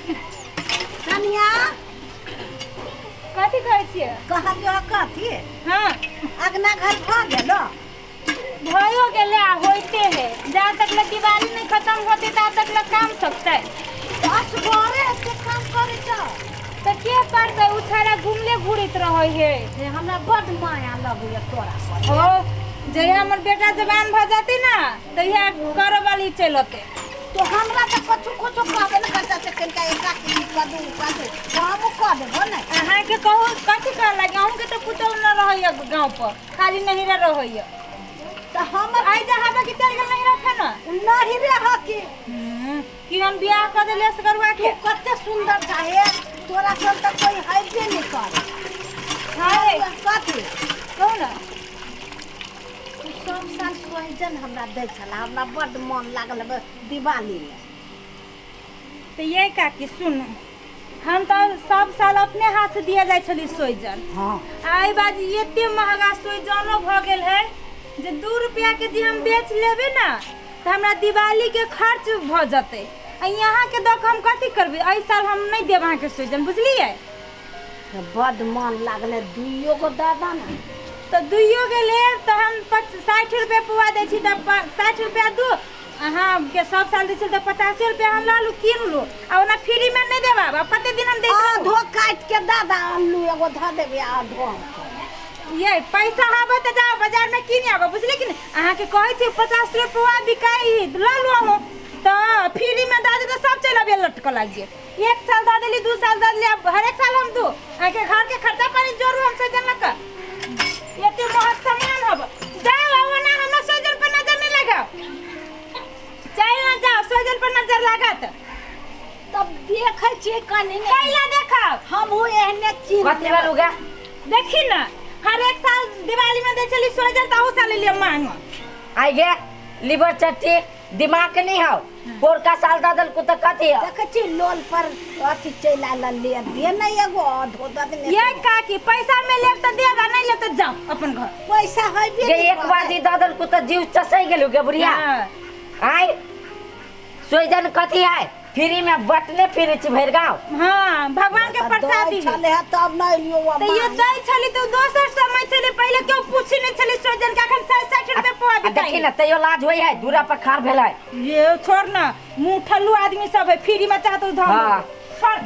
कनिया कथी कहै छियै? कहलियो कथी? हाँ। अगना घर भऽ गेलो? भयो गेलै आ होइते है। जा तक ले दिवाली नहीं खत्म होते ता तक ले काम सकतै। असगरे एते काम करै छ? तऽ के करतै? उ छाड़ा घुमले घुरैत रहै है। हे, हमरा बड माया लगैया तोरा पर। ओ जहिया हमर बेटा जवान भऽ जेतै ना तहिया करऽ वाली चलि अतै। तो हमरा तऽ कछु कछु कहबे ने करता छै, कनिका एकरा के ई कऽ दू, उ कऽ दू, तऽ हमहूँ कऽ देबो ने। अहाँके कहू कथी करऽ लागी? अहूँके तऽ पुतहु न रहैया गाँव पर, खाली नहिरा रहैया। तऽ हमर आइ जा हवा के चलि गेल नहिरा खाना नहिरे हकी। कि हम बियाह कऽ देलियै असगरुआ के। तू कते सुंदर चाहे, तोरा सन तऽ कोई हैबे नहि करे। हाँ रे। कथी? कहू ना। तू सब साल सोहिजन हमरा दै छला, हमरा बड्ड मन लागल हवे दिवालीमे। तऽ ये काकी सुन, हम तऽ सब साल अपने हाथ से दिया जाइ छली सोहिजन। हाँ। आ एहि बाजी एते महगा सोहिजनो भऽ गेल है जे 2 रुपया के जे हम बेच लेबै ना तऽ हमरा दिवाली के खर्च भऽ जेतै। आ यहाँके दऽ कऽ हम कथी करबै? एहि साल हम नहि देब अहाँके सोहिजन, बुझलियै? तऽ बड्ड मन लागलै, दुइयो गो दऽ दऽ ने। तऽ दुइयो गो लेब तऽ हम 60 रुपया पौआ दै छी, तऽ 60 रुपया दू। अहाँके सब साल दै छी तऽ 50 रुपया हम लऽ लू, कीन लू। आ ओना फ्रीमे नहि देब। आब कते दिन हम दैत रहू? आधो काटि के दऽ दऽ, आलू एगो धऽ देबै आधो हम खेबै। ये पैसा हबे तऽ जाओ बाजारमे कीन आबो, बुझलियै कि नहि? अहाँके कहै छी 50 रुपया पौआ बिकाइ, लऽ लू अहूँ। तऽ फ्रीमे दऽ देतै सब चलि अबियै लटकऽ लागि गेल। 1 साल दऽ देली, 2 साल दऽ देली, आब हरेक साल हम दू। अहाँके घरके खर्चा पानी जोड़ू हम सोचन लऽ कऽ। एते महग सामान हब। जाओ आ ओना हमरा सोजन पर नजर नहि लगाओ। चलि ना जाओ, सोजन पर नजर लागत। तब देखै छियै कनि ने। कैला देखब? हमहूँ एहने चीज कथी भेल गे? देखी ना, हर एक साल दिवाली में दै छली सोजन, तऽ अहू साल लेलियै मांग। आइ गे लिवर चट्टी, दिमाग के नहीं हौ? पोरका साल दऽ देलकू तऽ कथी हौ? देखै छी लोल पर अथी चलि आयल, ले दे ने एगो आधो दऽ देने। ये काकी, पैसा में लेब तऽ देब आ नहीं लेब तऽ जाओ अपन घर। पैसा हेबे गे नहि एक करे। बाजी दऽ देलकू तऽ जीव चसै गेलू गे बुढ़िया। हाँ। आइ सोइजन कथी है? फ्री में बटने फिरे छी भरि गाँव। हाँ, भगवान के तऽ प्रसादी दै छलै हँ तब नहि एलियौ। तऽ ये दै छली तऽ दोसर समय छलै, पहिले केओ पूछी नहि छलै सोजन के, अखन 60 रुपए पौआ आ बिकाइ। देखी ने, तैयो लाज होइ है, दूरा पर खाड़ भेल है। ये छोड़ ना, मुँह ठल्लू आदमी सब है, फ्री में चाहतो धन। हाँ। छोड़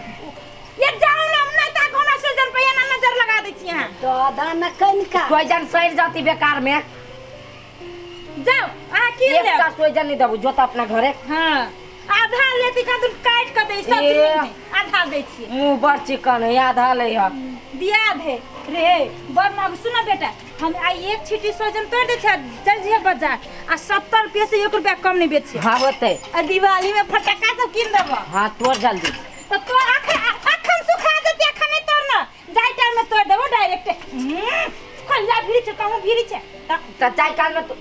ये, जाओ ना, नहीं ताक हमरा सोजन पे ना नजर लगा दै छी अहाँ। दऽ दऽ ने कनिका। सोइजन सड़ि जाती बेकार में। जाओ अहाँ कीन लेब। एकटा सोइजन नहि देबू, जोत अपना घरे। हाँ, आधा लेती का दूध काट के दै सब ए। दिन आधा दै छी। मुँह बड़ चिकन है, आधा ले है। दिया दे रे बड़ महग। सुन बेटा, हम आइ एक छीटी सोजन तोड़ दै छै, चल जिहे बाजार आ 70 रुपये से 1 रुपया कम नहीं बेचे। हाँ होते। आ दिवाली में फटक्का सब कीन देबो। हाँ तोड़ जल्दी। तो तोड़ अखन सुखा देते, अखन नहीं तोड़ना, जाय टाइम में तोड़ देबो डायरेक्ट। खल्ला भीड़ छै, कहूँ भीड़ छै तऽ जाय काल में तो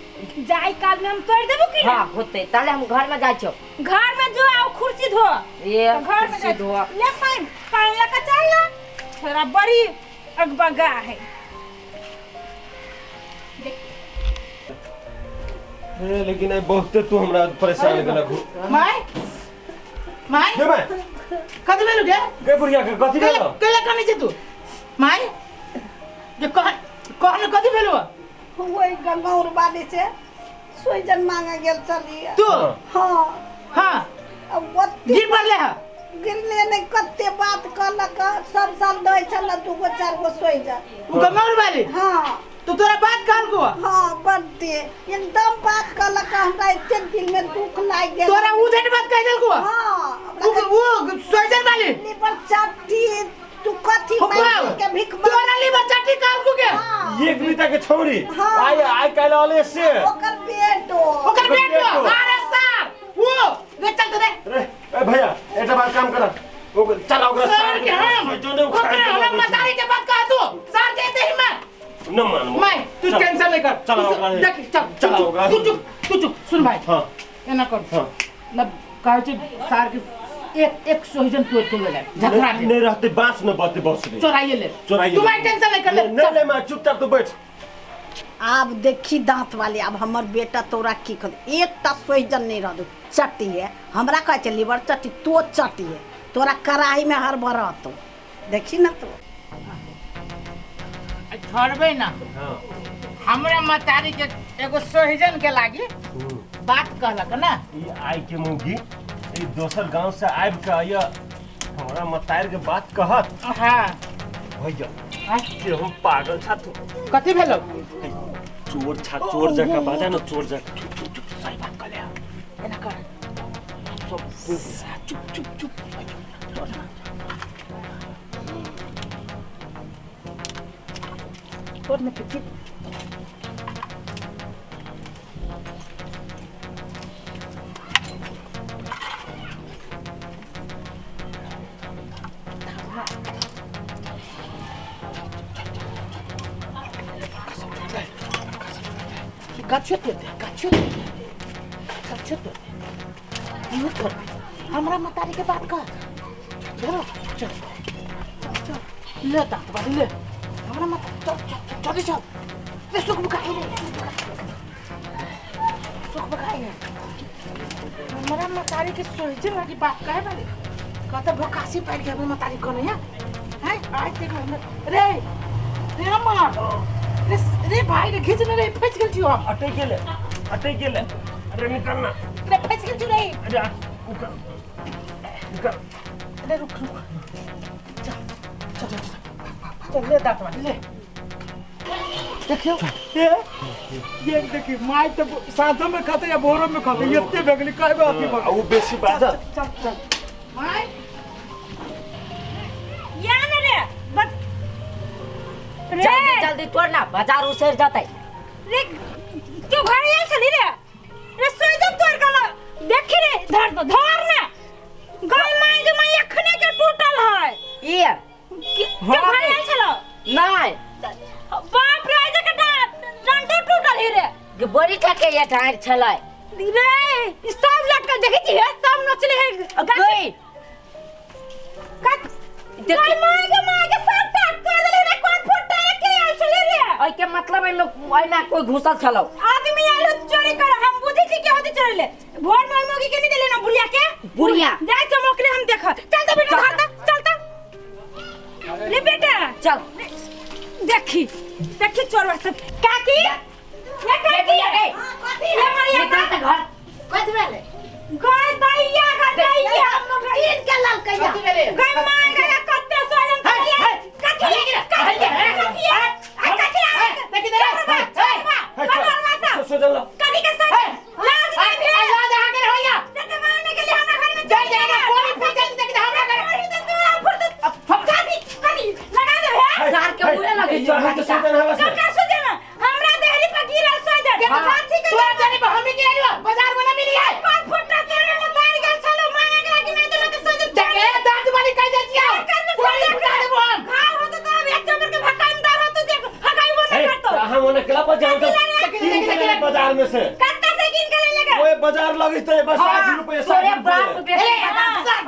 जाय काल में हम तोड़ देबो की ना? हाँ होते, ताले हम घर में जाय छौ। घर में जो आओ कुर्सी धो। ये तो घर में कुर्सी जाय धो। ले पानी, पानी लगा चल ना, थोड़ा बड़ी अगबगा है। ए, लेकिन आई बहुते तू हमरा परेशान केलक हो। My my. गे my. कथी भेलौ गे? गे बुढ़िया के कथी भेलौ? कैला कनै छै तू? My जे कह कहने कथी भेलौ? वही गंगौर वाली से सोइजन मांगे गेल छलियै। तू? हाँ। हाँ। अब ओते गिर पड़ले है? गिरले नहीं, कते बात कहलक, सब साल दै छल 2 गो 4 गो सोइजन। उ गंगौर वाली? हाँ। तो तोरा बात कहलको? हाँ, बड्डे एकदम बात कहलक, हमरा एते दिल में दुख लागि गेल। तोरा उ झट बात कहि देलको? हाँ। उ सोइजन वाली? लिबर चाटी तू कथी हो, मांगे के भीख मांगे? तोरा लिबर चाटी कहलको के? हाँ। एक बीता के छौरी। हाँ। आइ आइ काल्हि अले से। ओकर बेटो। ओकर बेटो? बेटो। अरे सर, वो रे चल तो रे। रे, ए भैया, एकटा बात काम कर। ओकर चल ओकरा सर के हम सोइजने उखाड़ ओकरा के हमरा लऽ मतारी के बात कह तू सर के एते हिम्मत न मान। मैं तू चल। टेंशन नहीं कर। चल तू ओकरा हे। देख चल। चल तू चुप, ओकरा। तू चुप, तू चुप, सुन भाई। हाँ। एना कर। हाँ। न कहै छै सार के एक एक सोहिजन तोड़ के ले झगड़ा दे। नहीं रहते बांस न बते बस रे। चोराइए ले। चोराइए तू ले। भाई टेंशन नहीं कर ले। नहीं ले, मैं चुपचाप तू बैठ। आब देखी दांत वाले, आब हमर बेटा तोरा की कर, एकटा सोहिजन नहीं रह दू। चट्टी है, हमरा कहै छै लिबर चट्टी, तो चट्टी है। तोरा कड़ाही में हड़बड़तो, देखी ना तो। छोड़बे ना। हाँ। हमरा मतारी के एगो सोहिजन के लागी बात कहलक ना। ई आई के मुगी ई दोसर गांव से आबि के आया हमरा मतार के बात कहत। हाँ भैया के हम पागल छा तू। कथी भेलो? चोर छा, चोर जका बाजा ना, चोर जका। चुप चुप चुप, सही बात कहले। एना कर सब चुप चुप चुप। तोड़ ने पिटी। गाछे तोड़ दे, गाछे तोड़ दे, गाछे तोड़ दे। इहो तोड़ दे। हमरा मतारी के बात कर। चलो चल चल ले दांत बारी ले। हमरा मत चल चल चल चल ले सुख बुखाई रे, सुख बुखाई है। हमरा मतारी के सोहिजन वाली बात कहे वाले कहता भकासी पैर के हमरा मतारी कोने है हैं आज देख रे रे अमर रे रे भाई रे खींच ने रे फंस गेल छी हम। अटै गेले, अटै गेले। अरे निकल ना रे, फंस गेल छी रे। अरे निकल निकल। अरे रुक रुक, चल चल चल चल ले दांत वाली ले। देखियो ये देखी माय तो साँझो में खाते या भोरो में खाते, एते भगली काहे बात की आ उ बेसी बाजा। चल चल my या न रे बस रे जल्दी जल्दी तोड़ ना, बाजार उसर जाता है। रे क्यों घर आयल छली रे? रे सोइजन तोड़ के देखी रे, धर दो धर ना। गाय my के my अखने के टूटल है। ये क्यों घर आयल छलो? नहीं बाप रे, आज के डंडो टूटल है रे। के बड़ी ठके ये ढार छलै रे, ई सब लटकल देखै छी हे, सब नचले है। गई कत गाय my के my के सब टाट तोड़ देले रे। कोन फुटा के आयल छली रे? ओइ के मतलब एमे ओइना कोई घुसल छलौ आदमी आयल चोरी कर। हम बुझै छी के होते चोरी ले। भोर में मोगी के नहीं देले ना बुढ़िया के। बुढ़िया जाय छ मोकले हम देख। चल तो बेटा धर त, चल त ले बेटा चल। देखी देखी चोरवा सब। काकी ये काकी ए ये मरिया निकल त घर। कथी भेलै? गाय दैया गाय दैया कीन के ललकैया। गाय my गाय कत्ते सोजन करिया। कथी कथी कथी आ कथी आ देखी दे रे सोजन ला कथी के सोजन लाज नहीं भेल। लाज अहाँ के होइया। जते मारने के लिए हमरा घर में जाय जाय ना कोई फूल जल्दी देखी हमरा घर। कथी कथी लगा दे हे सार के मुंह लगे चोर के सोजन हवा से। का सोजन हमरा देहरी पर गिरल सोजन। साथी के तोरा जाने पर हमी के आइलो बाजार वाला मिली है। कौन फुटा तोरे में तार गेल छलो मांगे के लागी नहीं तो लोग सोजन देखे दांत वाली कह दे छियो। कोई फुटा देबो हम। घाव हो तो अब एक चमर के भकांदार हो तो जे हगाइबो न करतो। हम ओने केला पर जाऊ तो तीन बाजार में से कत्ता से गिन के ले लेगा। ओए बाजार लगिस तो बस 60 रुपए 60 तोरे बाप रुपए। बेटे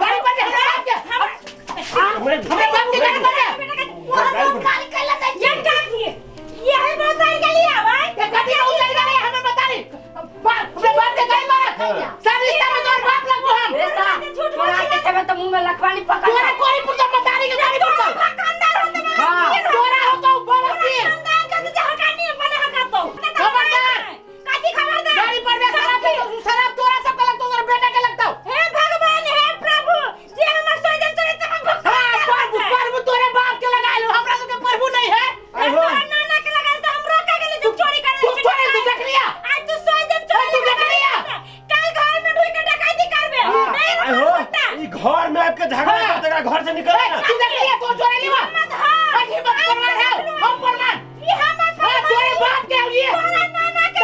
गाड़ी पर हमरा बाप के हमरा बाप के गाड़ी पर गाली कैला दै ये काकी ये है बहुत सारी गाली आवे। ये कथी उतर गेलै हमें बता दी। बाप हमरा बाप के गाड़ी मारत सारी रिश्ता में तोर बाप लगबो हम। रे सा तोरा के खेबे त मुंह में लखवानी पकड़। तोरा कोई पुरता मतारी के गाड़ी पुरता। भकांदार हो तो हां तोरा हो तो बरसी खानदान के तुझे हकानी अपने हकातो। खबरदार। काची खबरदार। गाड़ी पर में शराब पी शराब तोरा सब के लगतो, तोरा बेटा के लगतो। हे भगवान हे प्रभु जे हमर सोजन चोरी त हम हां प्रभु प्रभु तोरे बाप के लगाइलो, हमरा सब के प्रभु नहीं है। आई हो नाना के लगाइल त हम रोका गेली तू चोरी करे। तू चोरी तू देख लिया। आज तू सोजन चोरी तू देख लिया। कल घर में ढुक के डकैती करबे। नहीं आई हो ई घर में आके झगड़ा करते घर से निकल ना। तू देख लिया तू चोरी लीवा। मत हां हिम्मत प्रमाण है हम प्रमाण। ई हमर हां तोरे बाप के ये तोरा नाना के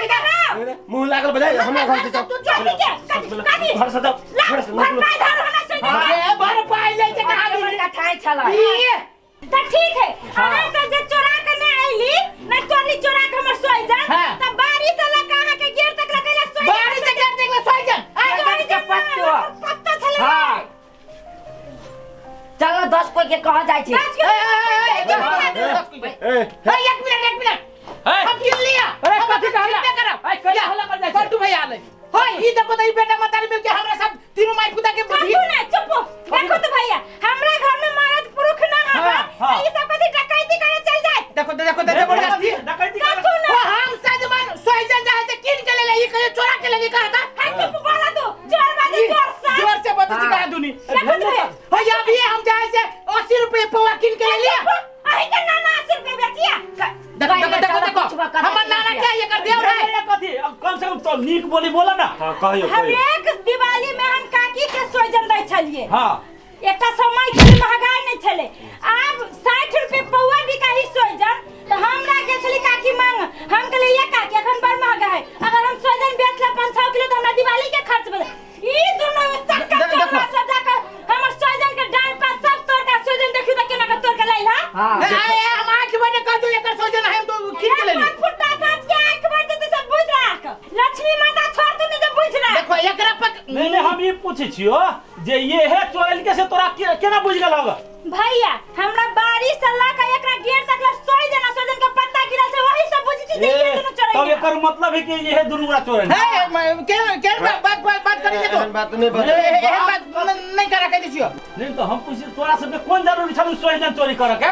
के मुंह लागल बजाय हमरा घर से जाओ। तू चोरी के कथी घर से जाओ, घर से निकलो। भरपाई धर हमरा सोजन। अरे भरपाई ले छै कहां बड़का ठाई छलै ई त ठीक है अहाँ सब जे चोरा के ना आइली ना चोरी चोरा के हमर सोइजन त बारिश से लगा अहाँ के गेट तक लगैला सोइजन। बारिश से गेट तक सोइजन। सोइजन के पत्तो पत्तो छलै। हां चलो 10 कोई के कह जाय छी। ए एक मिनट एक मिनट हम गिन लिया। अरे कथी कहला? करब ए कथी हल्ला कर जाय छै? बंटू भैया आले। होय ई देखो त ई बेटा मतारी मिल के हमरा सब तीनों माई पुता के कथू ना चुप हो। देखो तो भैया हमरा घर में मर्द पुरुष ना हाँ, हवा हाँ। ई सब कथी डकैती करे चल जाए। देखो देखो जबरदस्ती डकैती करे। कथू ना वो हम सजमन सोहजन जाए से कीन के ले ले, ई कहे चोरा के ले ले कहा था। हां चुप बोला तू जोर बाजे जोर से जोर से बता जी कहा दुनी। देखो तो भैया हो या अभी हम जाए से 80 रुपए पौवा कीन के ले लिया। अही के नाना 80 रुपए बेचिया। देखो देखो देखो देखो हमर नाना क्या ये कर देव है। ए, कथी अब कम से कम तो नीक बोली बोला ना। हाँ कहियो हम कहियो। एक दिवाली में हम काकी के सोजन दै छलिए। हाँ एकटा समय छलै महगाई नहीं छलै। आब 60 रुपए पौआ बिकाही सोजन तो हमरा गेल छली काकी मांग। हम कहलिए ये काकी एखन बड़ महगा है, अगर हम सोजन बेच ले 5-6 किलो तो हमरा दिवाली के खर्च बच। ई दुनू चक्कर देखो। चोरा से जाकर हमर सोजन के डाल पर सब तोड़ के सोजन देखियो त केना के तोड़ के लाइल हा। हाँ ए हम आंख बने कर दो एकर सोजन है हम तो कीन के ले ली। फुट्टा साँच के आंख भर जेतै सब बुझ राख। लक्ष्मी माता छोड़ तू नहीं जब बुझ राख। देखो एकरा पक नहीं नहीं हम ये पूछे छियो जे ये है चोरल के से तोरा केना बुझ गेल होगा। भैया हमरा बारी से ला के एकरा गेट तक ला सोई जना सोजन के पत्ता गिरल छै वही सब बुझी छी जे ये दुनू चोरल। तब एकर मतलब है कि ये है दुनू गोरा चोरल। है के के बात बात बात करी तो एहन बात नहीं ए, बता। एहन बात नहीं करा के छियो। नहीं तो हम पूछे तोरा सब कोन जरूरी छल सोजन चोरी करे के?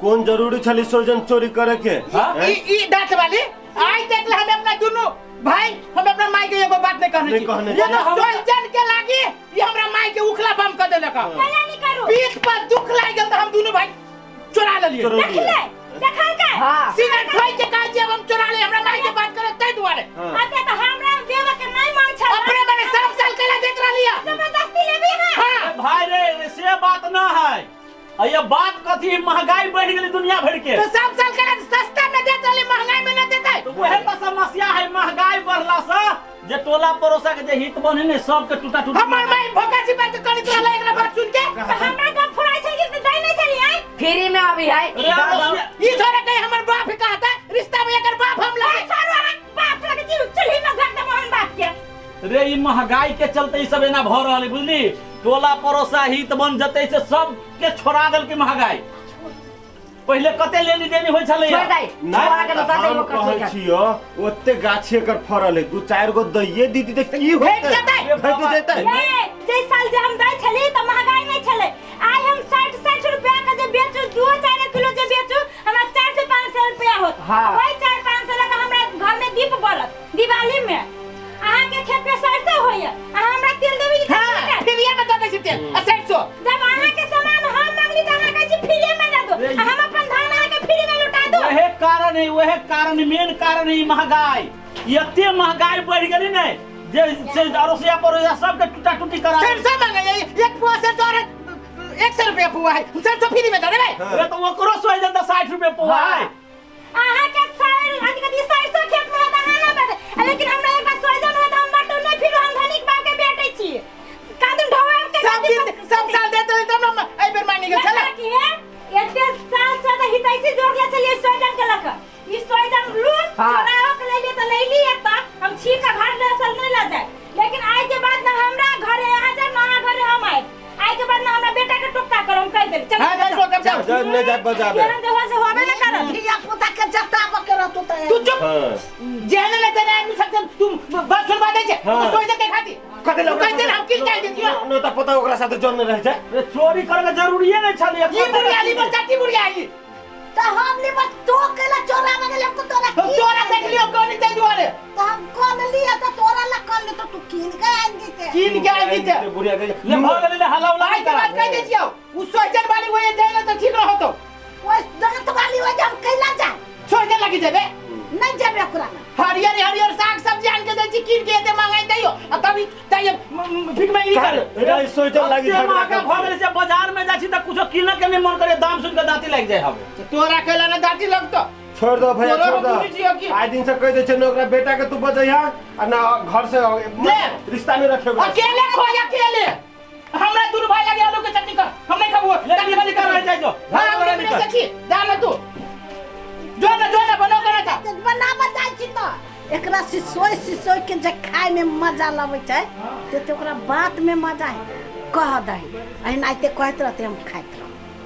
कोन जरूरी छली सोजन चोरी करे के? हाँ? ई ई दांत वाली आज तक ले हम अपना दोनों भाई हम अपना माई के एगो बात नहीं कहने नहीं छी। कहने ये छी। तो सोजन के लागी ये हमरा माई के उखला बम कर देलक। कैला नहीं करू पीठ पर दुख लाग गेल त हम दोनों भाई चोरा लेलिए। चोरा देख ले देखल के हाँ सीना ठोइ के कहै छी अब हम चोरा ले हमरा माई के बात करे तै दुआरे। हाँ। अते त हमरा देव के नहीं मांग छल। अपने मने सब साल केला देत रहलिया। जबरदस्ती लेबी हां। हां ए भाई रे से बात ना है। आ ये बात कथी महंगाई बढ़ गेली दुनिया भर के तो सब साल केला सस्ता में देत रहली महंगाई में न देतै। तो वह तो समस्या है महंगाई बढ़ला से जे टोला पड़ोसा के जे हित बने ने सबके टूटा टूटा। हमर माई भोका छी बात करैत रहलै एकरा बात सुन के। त हमरा का फुराई छै कि दै नहीं छली आई फ्री में अभी है। रे ई छोरा कहे हमर बाप ही कहता रिश्ता में एकर बाप हम लगे। सारो अहाँ बाप लगे छी चूल्ही में धर दे मोहन बाप के। रे ई महंगाई के चलते ई सब एना भ रहल है बुझली। टोला पड़ोसा हित बन जते से सबके छोड़ा देल के महंगाई। पहले कते लेनी देनी होय छलै। छोड़ दे छोड़ा के बता दे हम ओकर कहै सोजन। छियो ओते गाछ एकर फरल है 2-4 गो दइए दीदी त की भेट होतै? जेतै। भेट जेतै। ए जे साल जे हम दै छली त महंगाई नहीं छलै। आइ हम 60-60 रुपया के जे बेचू 2-4 किलो जे बेचू हमरा 400-500 रुपया होत। हाँ। वही 400-500 लगा हमरा घर में दीप बरत दिवाली में। अहाँ के खेत पे सरसों होइए अहाँ हमरा तेल देबी कि हां फ्रीया में दऽ दै छी तेल आ 600। जब अहाँ के सामान हम मांगली त अहाँ कहै छी फ्रीये में दे दो आ हम अपन धान अहाँ के फ्री में लुटा दो। वह कारण है वह कारण मेन कारण है ई महंगाई। एते महंगाई बढ़ गेली ने जे से अड़ोसिया पड़ोसिया सबके टूटा टूटी करा। सरसों मांगे एक पुआ सरसों और 100 रुपया पुआ है सरसों फ्री में दऽ देबै। रे तो ओकरो सोजन त 60 रुपए पौआ है। अहाँ के साइड अथी कथी सरसों खेत में होत अहाँ ना बेटे लेकिन हमरा एकटा सोजन होत हम बाटो नहीं फिर हम धनिक बाप के बेटे छी कादुन ढोवा के सब दिन सब साल देत रहली तब न एहि बेर मांगी गेल छलै। की है एते साल से त हितैषी जोड़ले छलिए सोजन के लक ई सोजन लूट चोराओ के ले लिए त ले लिए त हम छी के घर ले असल नहीं ला जाए लेकिन आइ के बाद ना हमरा घरे अहाँ जाए ना अहाँ घरे हम आए। आइ के बाद ना हमरा बेटा के टोकता करम कह देल चल हां जाय टोकब जाओ जा नहीं जाए बजाबे। केहन जे हो से होबे ना करत। धिया पुता के जताब के रहतो त तू चुप हां जेहने ले तेरे आदमी सकते तू बात सुनवा दै छै हाँ। तो सोच के खाती कते लोग कह देल हम किन के दियो न त पता ओकरा साथे जन रह जाए। रे चोरी करे के जरूरीए नहीं छलै। ई बुढ़िया ली बच्चा बुढ़िया ई त हम ली बस तो केला चोरावे गेल तो तोरा हम तोरा देख लियो कोनी तै दुआरे त हम कल लिया त तोरा ला कल त तू कीन के आन दीते कीन के आन दीते बुढ़िया के ले भ गेलै ले हला उला आई के बात कह दै छियो उ सोचन वाली होय जाय न त ठीक रहतो ओइ दांत वाली होय हम कैला जा सोचन लगी जेबे नहीं जेबे ओकरा में हरियर हरियर साग सब्जी आन के दै छी कीन के एते महंगाई दैयो आ तभी तै भीख मांगी कर रे सोचन लागी झगड़ा भ गेलै से बाजार में जाइ छी त कुछो कीन के नहीं मन करे दाम सुन के दांती लागि जाय हवे तोरा कैला ना दांती लगतो छोड़ दो भैया छोड़ दो दो आइ दिन से कह दे छै न ओकरा बेटा के तू बजैहा आ ना घर से रिश्ता नहीं रखे अकेले खो अकेले हमरा दुनु भाई लगे आलू के चटनी कर हम नहीं खाबो चटनी वाली कर रह जाय जो हां हम नहीं सखी दाल तू जो ना बनो करे था बनाबऽ जाइ छी त एकरा सिसोइ सिसोइ के जे खाय में मजा लबै छै ते ओकरा बात में मजा है कह दही एनाहिते कहैत रहते हम खाइत रहब।